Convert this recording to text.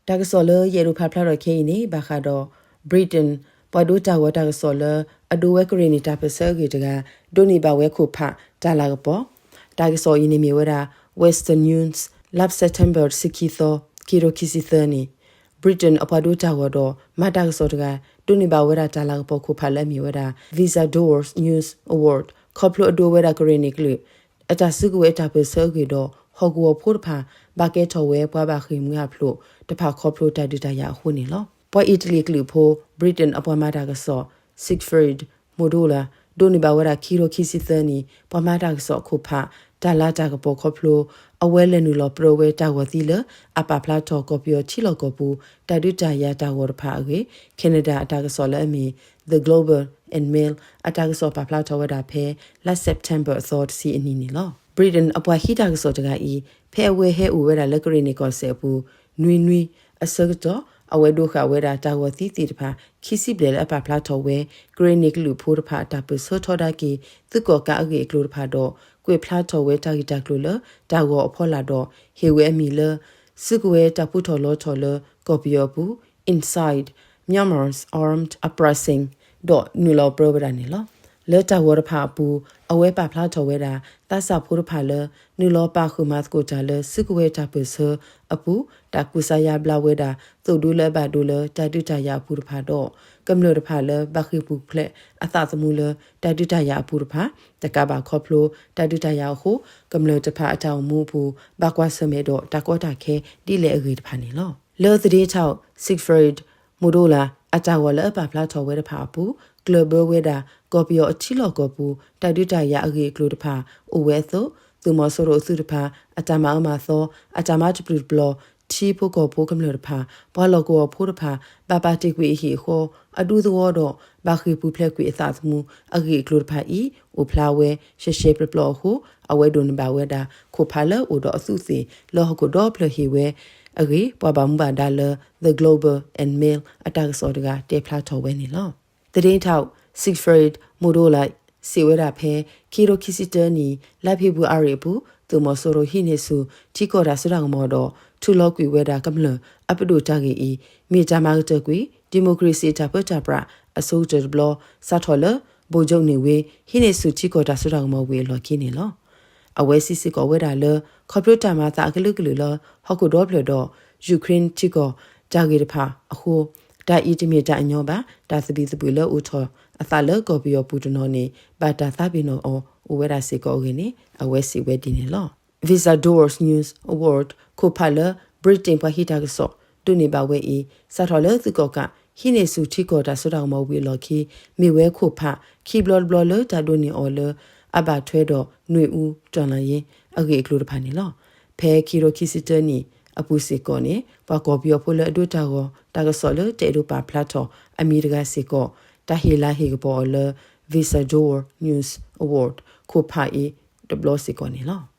တၢ်ကစီၣ်လၢယအဲၣ်ဒိးဖးဖျါထီၣ်ခဲအံၤန့ၣ် ဘၣ်ဃးဒီး Britain ပှၤဒိတၢ်ဂီၤတၢ်ကစီၣ်လၢ အဒိဝဲကရ့ၣ်နံၣ်တၢ်ပၢၢ်ဆၢအဂ့ၢ်တဂၤ ဒိးန့ၢ်ဘၣ်ဝဲခိၣ်ဖးတၢ်လၤကပီၤ. တၢ်ကစီၣ်အံၤန့ၣ်မ့ၢ်ဝဲဒၣ် Western News လါ September တဆံခံသီ ခံကထိခံဆံသၢနံၣ် Britain အပှၤဒိတၢ်ဂီၤဒီး မၤတၢ်ကစီၣ်တဂၤ ဒိးန့ၢ်ဘၣ်ဝဲဒၣ်တၢ်လၤကပီၤခိၣ်ဖးလၢအမ့ၢ်ဝဲဒၣ် Vizador News Award ခီဖျိအဒိဝဲဒၣ်ကရ့ၣ်နံၣ်ကလုာ် အတၢ်စုကဝဲၤတၢ်ပၢၢ်ဆၢအဂ့ၢ်ဒီး ဟီၣ်ကဝီၤဖိတဖၣ် ဘၣ်ကဲထီၣ်ဝဲပှၤဘၣ်ဃ့ၢ်မှံဟးဖျိးတဖၣ်ခီဖျိတၢ်ဒုးတၢ်ယၤအဃိန့ၣ်လီၤ. ပှၤအ့တလံၤကလုာ်ဖိ Britain အပှၤမၤတၢ်ကစီၣ် Siegfried Modola ဒိးန့ၢ်ဘၣ်ဝဲဒၣ် ခံကထိခံဆံသၢနံၣ် ပှၤမၤတၢ်ကစီၣ်ခိၣ်ဖး တၢ်လၤတၢ်ကပီၤခီဖျိ အဝဲလဲၤနုာ်လီၤပြၢဝဲတၢ်ဂီၤသံလၢ အပာ်ဖျါထီၣ်ကီၢ်ပယီၤထံလီၢ်ကီၢ်ပူၤ တၢ်ဒုးတၢ်ယၤတၢ်ဂီၤတဖၣ်အဂ့ၢ် Canada အတၢ်ကစီၣ်လၢအမ့ၢ် The Globe and Mail အတၢ်ကစီၣ်ပာ်ဖျါထီၣ်ဝဲဒၣ်ဖဲ လါ September အသီတဆံအနံၤန့ၣ်လီၤ. Britain အပှၤဟံးတၢ်ကစီၣ်တဂၤအံၤ ဖဲအဝဲဟဲအိၣ်ဝဲဒၣ်လၢကရ့ၣ်နံၣ်ကီၢ်စဲၣ်အပူၤ နွံနွံအဆၢကတီၢ် အဝဲဒိဃာ်ဝဲဒၣ်တၢ်ဂီၤသံသ့ၣ်တဖၣ် ခံဆံဘျဲၣ်လၢအပာ်ဖျါထီၣ်ဝဲ ကရ့ၣ်နံၣ်ကလုာ်ဖိတဖၣ်အတၢ်ပၢၢ်ဆၢထီဒါက့ၤ သုးကီၣ်ကးအဂ့ၢ်အကျိၤတဖၣ်ဒီး ကွဲးဖျါထီၣ်ဝဲတၢ်ဂ့ၢ်တၢ်ကျိၤလၢတၢ်ဂီၤအဖီလာ်ဒီး ဟ့ၣ်ဝဲအမံၤလၢ စုကဝဲၤတၢ်ပူထီၣ်လီထီၣ်လၢကီၢ်ပယီၤအပူၤ Inside Myanmar's Armed Uprising ဒီးနုာ်လီၤပြၢဝဲဒၣ်န့ၣ်လီၤ. လၢတၢ်ဂီၤတဖၣ်အပူၤ အဝဲပာ်ဖျါထီၣ်ဝဲဒၣ် သးစၢ်ဖိတဖၣ်လၢ နုာ်လီၤပာ်ဃုာ်မၤသကိးတၢ်လၢစုကဝဲၤတၢ်ပၢၢ်ဆၢအပူၤ တၢ်ကူစါယါဘျါဝဲဒၣ် သိၣ်ဒူလၢအဘၣ်ဒိလၢတၢ်ဒုးတၢ်ယၤအပူၤတဖၣ်ဒီး ကမျၢၢ်တဖၣ်လၢဘၣ်ဃ့ၢ်ပူၤဖျဲးအသးသမူလၢတၢ်ဒုးတၢ်ယၤအပူၤတဖၣ် တကးဘၣ်ခီဖျိတၢ်ဒုးတၢ်ယၤအဃိ ကမျၢၢ်တဖၣ်အတၢ်အိၣ်မူအပူၤ ဘၣ်ကွၢ်ဆၢၣ်မဲာ်ဒီးတၢ်ကီတၢ်ခဲဒ်လဲၣ်အဂ့ၢ်တဖၣ်န့ၣ်လီၤ. လၢသဒ့ထီၣ် Siegfried Modola အတၢ်ဂီၤလၢအပာ်ဖျါထီၣ်ဝဲတဖၣ်အပူၤ ကျၢၢ်ဘၢဝဲဒၣ် ကီၢ်ပယီၤအထံလီၢ်ကီၢ်ပူၤ တၢ်ဒုးတၢ်ယၤအဂ့ၢ်အကျိၤတဖၣ် အိၣ်ဝဲအသိး သုးမီၤစိရိၤအသုးတဖၣ် အတၢ်မၤအၢမၤသီ အတၢ်မၤတပျုာ်တပျီၤထံဖိကီၢ်ဖိကမျၢၢ်တဖၣ် ပှၤလီၢ်ကဝီၤဖိတဖၣ် ဘၣ်ပာ်တ့ၢ်ကွံာ်အဟံၣ်အဃီ အဒူသဝီဒီး ဘၣ်ဃ့ၢ်ပူၤဖျဲးကွံာ်အသးသမူ အဂ့ၢ်အကျိၤတဖၣ်အံၤ အိၣ်ဖျါဝဲရှဲရှဲပျီပျီအဃိ အဝဲဒိးန့ၢ်ဘၣ်ဝဲဒၣ် ခိၣ်ဖးလၢအိၣ်ဒီးအသူးသ့ၣ် လၢဟီၣ်ခိၣ်ဒီဖျၢၣ်ဟ့ၣ်ဝဲအဂ့ၢ် ပှၤဘၣ်မူဘၣ်ဒါလၢ The Globe and Mail အတၢ်ကစီၣ်တဂၤတဲဖျါထီၣ်ဝဲန့ၣ်လီၤ. သဒ့ထီၣ် Siegfried Modola စံးဝဲဒၣ်ဖဲ ခံကထိခံဆံတၢနံၣ် လါဖ့ၤဘြူၤအါရံၤအပူၤ သုးမီၤစိရိၤဟံးန့ၢ်ဆူၣ်ထံကီၢ်တၢ်စိတၢ်ကမီၤဒီး ထုးလီၤကွံာ်ဝဲဒၣ်ကမျၢၢ်အပဒိၣ်တၢ်ဂ့ၢ်အံၤ မ့ၢ်တၢ်မၤကတၢၢ်ကွံာ် ဒံၣ်မိၣ်ကရ့ၣ်စံၣ်အတၢ်ပၢတၢ်ပြးအဆိကတၢၢ်တဘျီ စးထီၣ်လၢ ဗိုလ်ချုပ်နေဝင်း ဟံးန့ၢ်ဆူၣ်ထံကီၢ်တၢ်စိတၢ်ကမီၤဝံၤအလီၢ်ခံန့ၣ်လီၤ. အဝဲစံးစ့ၢ်ကီးဝဲဒၣ်လၢ ခီဖျိတၢ်မၤသးအကလုာ်ကလုာ်လၢ ဟီၣ်ခိၣ်ဒီဖျၢၣ်ဒီး ယူၤခရ့ၣ်ထံကီၢ်တၢ်ဂ့ၢ်တဖၣ်အဃိ တၢ်အံၤတမ့ၢ်တၢ်အညီဘၣ် တၢ်သဘံၣ်သဘုၣ်လၢအိၣ်ထီၣ်အသးလၢကီၢ်ပယီၤပူၤတနီၤန့ၣ် ဘၣ်တၢ်သးပ့ၤနီၣ်အီၤအိၣ်ဝဲဒၣ်စ့ၢ်ကီးအဂ့ၢ်န့ၣ် အဝဲစံးဝဲဒ်န့ၣ်လီၤ. Vizador News Award ခိၣ်ဖးလၢ Britain ပှၤဟံးတၢ်ကစီၣ် ဒိးန့ၢ်ဘၣ်ဝဲအံၤ စးထီၣ်လၢသုးကီၣ်ကး ဟံးန့ၢ်ဆူၣ်ထံကီၢ်တၢ်စိတၢ်ကမီၤဝံၤအလီၢ်ခံ မ့ၢ်ဝဲခိၣ်ဖး ခံဘျီတဘျီလၢတၢ်ဒိးန့ၢ်အီၤလၢ အဘၣ်ထွဲဒီး နွေဦးတော်လှန်ရေး အဂ့ၢ်အကျိၤတဖၣ်န့ၣ်လီၤ. ဖဲခံကထိခံဆံတၢနံၣ်အပူၤစ့ၢ်ကီးန့ၣ် ပှၤကီၢ်ပယီၤဖိလၢအဒိတၢ်ဂီၤတၢ်ကစီၣ်လၢတအဲၣ်ဒိးပာ်ဖျါထီၣ်အမံၤတဂၤစ့ၢ်ကီး တၢ်ဟ့ၣ်လၤဟ့ၣ်ကပီၤအီၤလၢ Vizador News Award ခိၣ်ဖးအံၤတဘျီစ့ၢ်ကီးန့ၣ်လီၤ.